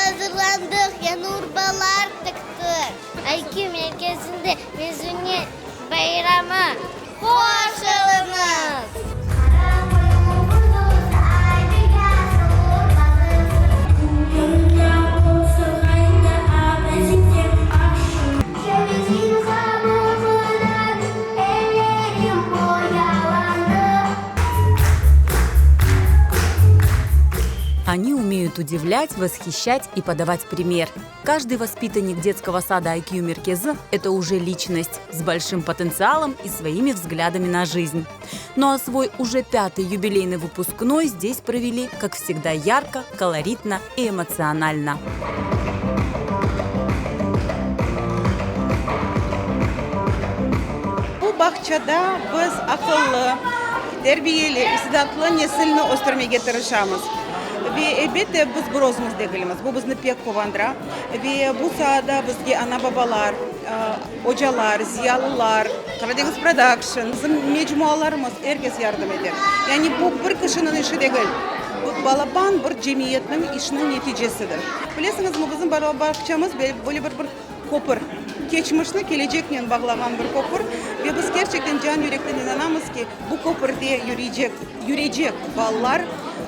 azırlandıq, yañı urbalar tiktik. IQ merkezinde mezuniyet bayramı. Hoş oluñız! Они умеют удивлять, восхищать и подавать пример. Каждый воспитанник детского сада IQ Меркезы – это уже личность с большим потенциалом и своими взглядами на жизнь. Ну а свой уже пятый юбилейный выпускной здесь провели, как всегда, ярко, колоритно и эмоционально. Bu bağçada biz aqıllı, terbiyeli, istidatlı nesilni östürmege tırışamız. Ve, elbette, biz bir özümiz degilmiz, bu bizni pek quvandıra. Ve bu saada bizge ana-babalar, ocalar, ziyalılar, Qaradeñiz Prodakşn, bizim mecmualarımız, er kes yardım ete. Yani bu bir kişiniñ işi degil, bu balaban bir cemiyetniñ işiniñ neticesidir. Bilesiñizmi, bizim bala bağçamız böyle bir bir köpür, keçmişni keleceknen bağlağan bir köpür ve biz kerçekten can-yürekten inanamız ki, bu köpürde yürüycek, yürecek balalar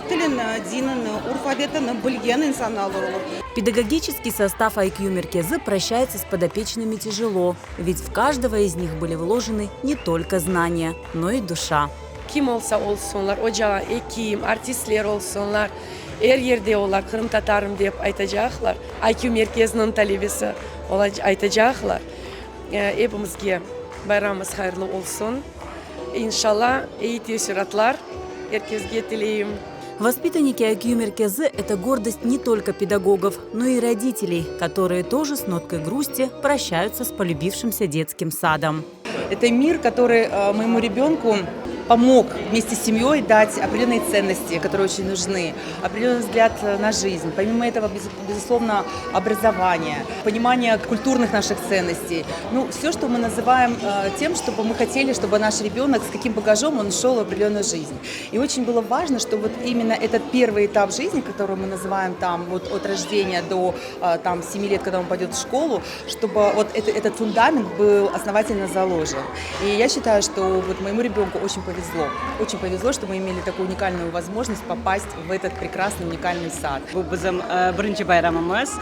tilini, dinini, urf-adetini bilgen insanlar olur. Педагогический состав IQ Меркезы прощается с подопечными тяжело, ведь в каждого из них были вложены не только знания, но и душа. Kim olsa olsunlar, oca, ekim, artistler olsunlar, er yerde olar qırımtatarım dep aytacaqlar, IQ merkeziniñ talebesi aytacaqlar. Epimizge bayramımız hayırlı olsun, inşalla, eyi teessüratlar er kesge tileyim. Воспитанники IQ Меркезы – это гордость не только педагогов, но и родителей, которые тоже с ноткой грусти прощаются с полюбившимся детским садом. Это мир, который э, моему ребенку помог вместе с семьей дать определенные ценности, которые очень нужны, определенный взгляд э, на жизнь. Помимо этого, безусловно, образование, понимание культурных наших ценностей. Ну, все, что мы называем э, тем, чтобы мы хотели, чтобы наш ребенок с каким багажом он шел в определенную жизнь. И очень было важно, что вот именно этот первый этап жизни, который мы называем там вот от рождения до э, там 7 лет, когда он пойдет в школу, чтобы вот это, этот фундамент был основательно заложен. И я считаю, что вот моему ребенку очень повезло. Очень повезло, что мы имели такую уникальную возможность попасть в этот прекрасный уникальный сад. Bu bizim birinci bayramımız,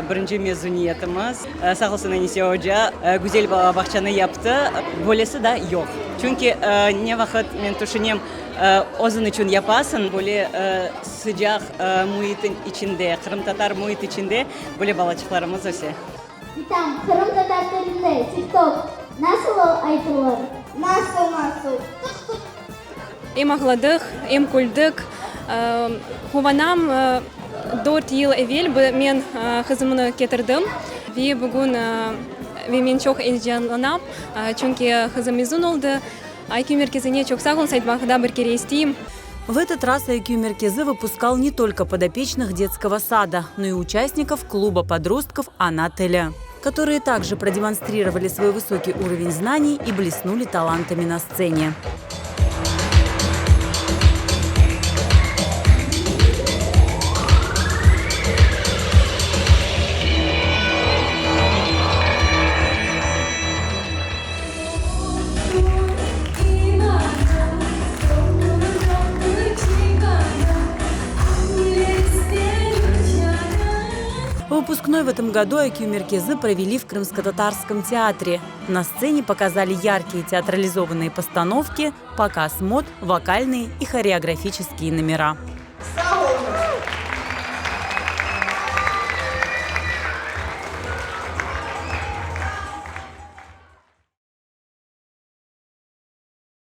birinci mezuniyetimiz. Sağ olsun Enise oca, güzel bala bağçanı yaptı. Böylesi da yoq. Çünki ne vaqıt, men tüşünem, özüñ içün yapasıñ, böyle sıcaq müit içinde, qırımtatar müit içinde böyle balaçıqlarımız öse. Bitam, qırımtatar tilinde tik-tok nasıl aytılır? Nasıl, nasıl? Tık-tık. Em ağladıq, em küldik. Quvanam, dört yıl evel men qızımnı ketirdim ve bugün ve men çoq eyecanlanam, çünki qızım mezun oldı. IQ merkezine çoq sağ oluñız aytmaq daa bir kere isteyim. В этот раз IQ Меркезы выпускал не только подопечных детского сада, но и участников клуба подростков «Ана Теля», которые также продемонстрировали свой высокий уровень знаний и блеснули талантами на сцене. Выпускной в этом году IQ Меркезы провели в Крымско-Татарском театре. На сцене показали яркие театрализованные постановки, показ мод, вокальные и хореографические номера.